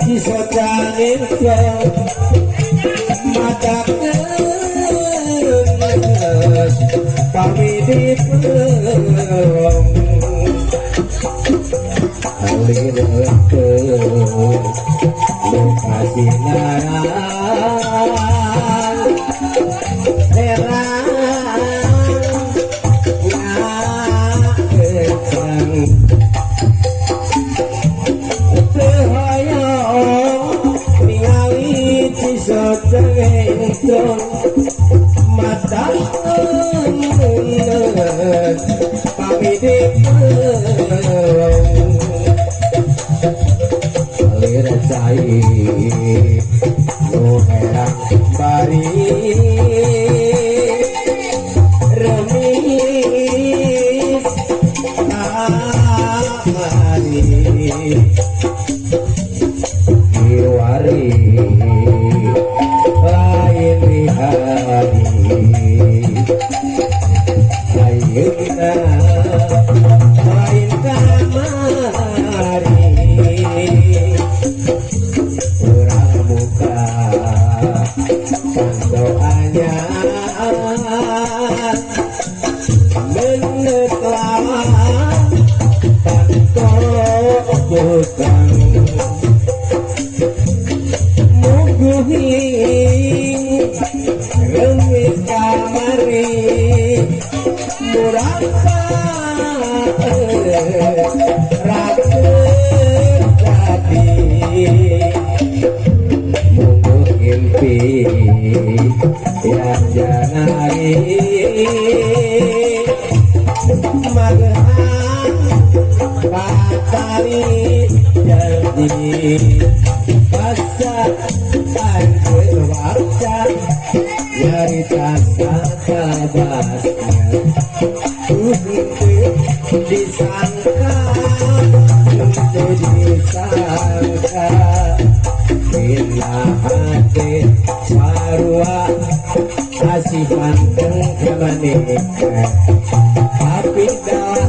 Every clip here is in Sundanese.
Cisocangengco matak pami dipelong alir ke lokasi narang terang ngakecang teu hoyong ningali Cisocangengco matak pami dipelong alir cai nu herang bari remis kamari kiwari lain di hari ayeuna lain kamari urang muka panto anyar meundeut lawan panto butang mungguhing remis kamari murangsa rakeun dadi mungguh ngimpi yang janari magehan batali janji basa anjeun wakca nyarita sakabasna henteu disangka, henteu disangka dina hate sarua asih manteng ka manehna tapi dah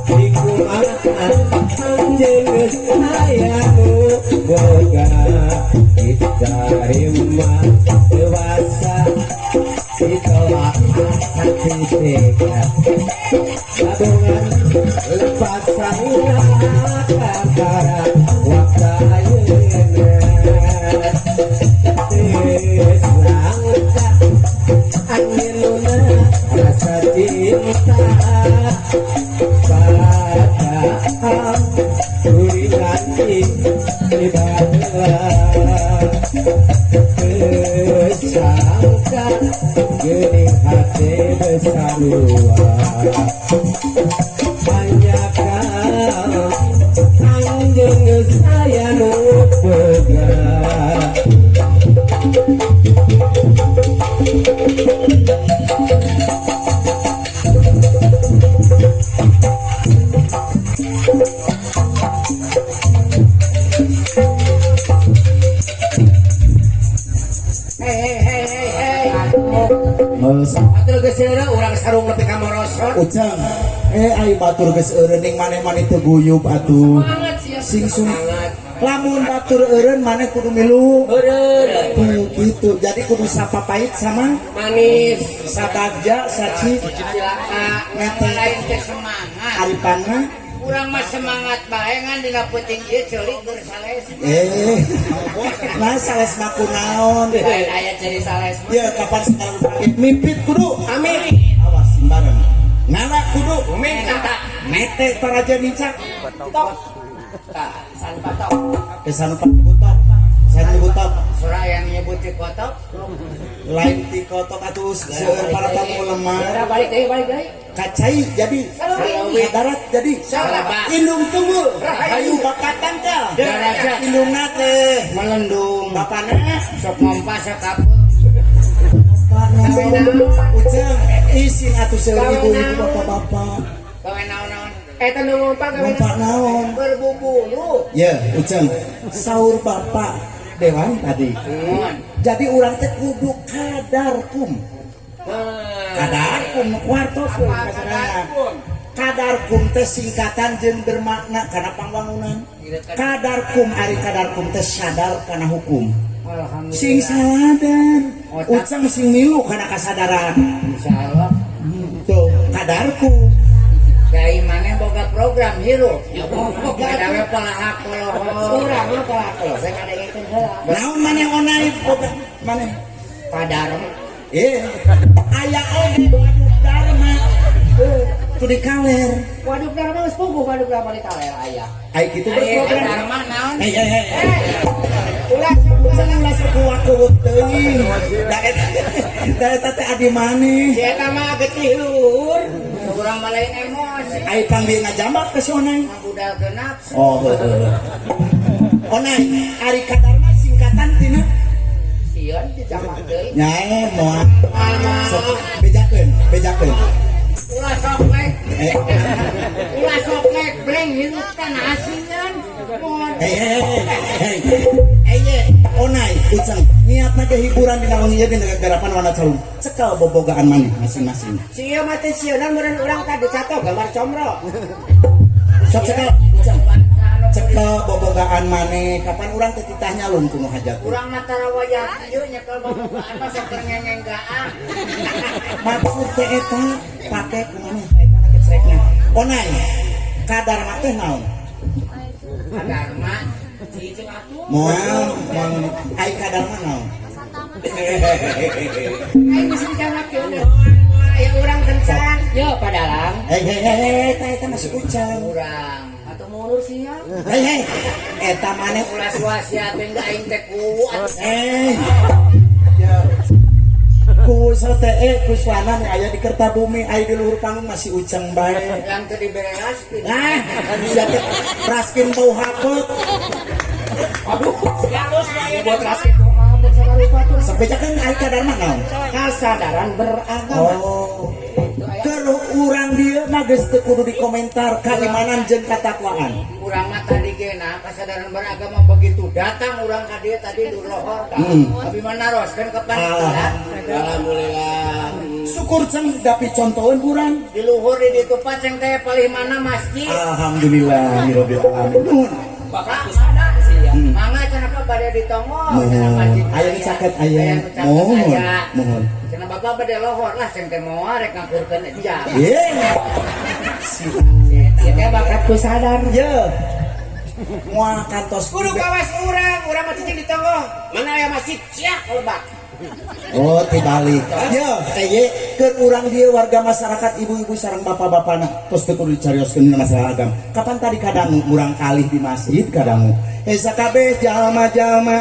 dikumaha anjeun geus aya nu boga ditarima dewasa ditolak hati tega tabungan lepas saya antara waktu ayeuna teu sangka anjeunna rasa cinta padahal kuring di baheula teu sangka geuning hate besarua hanjakal anjeun geus aya nu boga. Hei hei hei hei hei. Geus. Batur geus eureun urang sarung nepi ka morosot. Ujang, eh ai batur geus eureun ning maneh-maneh teu guyub atuh. Semangat sia. Sing sum Semangat. Lamun batur eureun maneh kudu milu. Eureun. Tuh gitu. Jadi kudu sapapait sama Manis. Sabagja saci Cilaka. Mete. Lain teh semangat. Aripana. Urang mah semangat bae ngan dina peuting ieu ceulik keur sales. Eh. Nah sales mah kunaon? Lain aya ceri sales mah. Ya kapan sekarang mipit kudu. Amin. Awas simbareng. Ngala kudu. Minta. Mete taraja nincak. Tok. Tah, san patok. Kesan butok. Saya nyebut tok. Surah yang nyebut ti kotok. Lain ti kotok atuh seueur para tamu lemah. Udah balik deui, balik deui. Kacai jadi Salawit. Darat jadi Salaba. Indung tunggul Rahayu. Rahayu bakat tangkal Derajat. Indungna teh Melendung. Bapana Sok ngompa sakapeung. Ujang isin atuh seueur Gawe ibu-ibu naon? Bapak-bapak. Gawe naon-naon. Eta nu ngompa gawe Ngompa naon? Berbubulu. Ya, Ujang. Saur bapak dewan tadi. Mun. Jadi urang teh kudu kadarkum. Nah. Kadarkum wartos we Apa kasarana. kadarkum? Kadarkum teh singkatan jeung bermakna kana pangwangunan. Kadarkum ari kadarkum teh sadar kana hukum. Alhamdulillah. Sing sadar. Ucang sing milu kana kasadaran. Insyaallah. Tuh, kadarkum. Dari mana boga program hirup. Kada we palahak polohor. Urang mah pola saya kadengekeun heula. Naon maneh onai boga maneh? Kadarma. Eh, aya oge waduk dharma. Tuh di kaler. Waduk Dharma geus puguh waduk Dharma di kaler aya. Ai kitu Ayo berprogram. Dharma naon? Hei hei hei. Ulah sok Ulah ulah sok kuwak-kuwuk teuing. Da eta da eta teh adi maneh. Si eta mah getih luhur. Urang mah lain emosi. Ai pangbi ngajambak ke si Onai. Ngabudalkeun nafsu. Oh, heueuh. Onai, ari kadarma singkatan tina Sieun dijambak deui. nyae moal. Sok bejakeun, bejakeun. Ulah sok lek. Eh, Ulah sok lek breng hirup kan asingan. Mohon. hei hei hei. Hei ye, Onai, Uceng, niatna ge hiburan dina wengi ieu dina garapan warna calung. Cekel bobogaan maneh masing-masing. Si ieu mah teh sieunan meureun urang tadi cato gambar comro. Sok cekel, Uceng. Cekel bobogaan maneh, kapan urang teh titah nyalun ku nu hajat. Urang mah tara wayah kieu nyekel bobogaan mah sok keur ngengeng gaah. Maksud teh eta pake ku maneh eta na kecrekna. Onai, kadarma teh naon? Kadarma cicing atuh. Moal, moal ai kadarma naon? Aing geus dijambak kieu. Aya urang kencan. Yo padalang. Hei hei hei hei, eta eta masih Uceng. Urang. Atuh mundur sia. Hei hei, eta maneh Ulah suasia teh enggak aing teh kuat. Eh. Ku teh kuswana nu aya di Kertabumi, aya di luhur panggung masih Uceng bae. Yang teu dibere raskin. Nah, sia teh raskin bau hapet. Aduh, buat raskin doa sama rupa tuh. Sabejakeun ai kadarma naon? Kasadaran beragama. Oh. Keur urang dieu mah geus teu kudu dikomentar kaimanan jeung katakwaan. Urang mah tadi ge na kasadaran beragama begitu datang urang ka dieu tadi di lohor ka. Abi mah naroskeun ke panitia. Alhamdulillah. Syukur ceng dapi contoheun urang. Di luhur di ditu paceng teh palih mana masjid. Alhamdulillah rabbil alamin. Nuhun. Bapak sadar sih ya. Mangga cenah Pak bade ditongol cenah masjid. Aya nu caket aya. Aya nu caket Mohon, aya. mohon. Cenah Bapak bade lohor lah ceng teh moal rek ngangkurkeun ejam. Ye. Si Ieu teh bakat ku sadar. Ye. Moal kantos Kudu kawas urang, urang mah cicing di tonggoh. Mana aya masjid siap lebat. Oh, tibalik. Ye, eye keur urang dieu warga masyarakat ibu-ibu sareng bapak-bapana tos teu kudu dicarioskeun dina masalah agama. Kapan tadi kadangu murang kalih di masjid kadangu. Esa kabeh jalma-jalma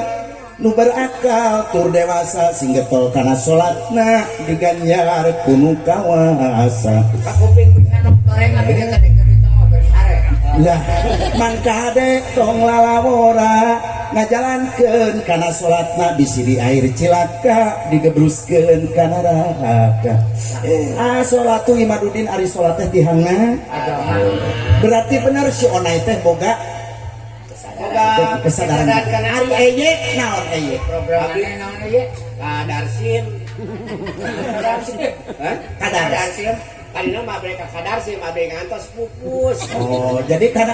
nu berakal tur dewasa sing getol kana salatna diganjar ku nu kawasa. Kakuping pisan toreng abi ge tadi keur ditongol bersare. Lah, mangkade tong lalawora ngajalankeun kana salatna bisi di air cilaka digebruskeun kana neraka. Ah, salatu imadudin ari salat teh tihangna Agama. Berarti bener si Onai teh boga Boga kesadaran. Ari eye naon eye? Program aneh naon ieu? Kadarsim. Kadarsim. Hah? Kadar. Kadarsim. Kadina mah mereka kadarsim, abdi ngantos pupus. Oh, jadi kana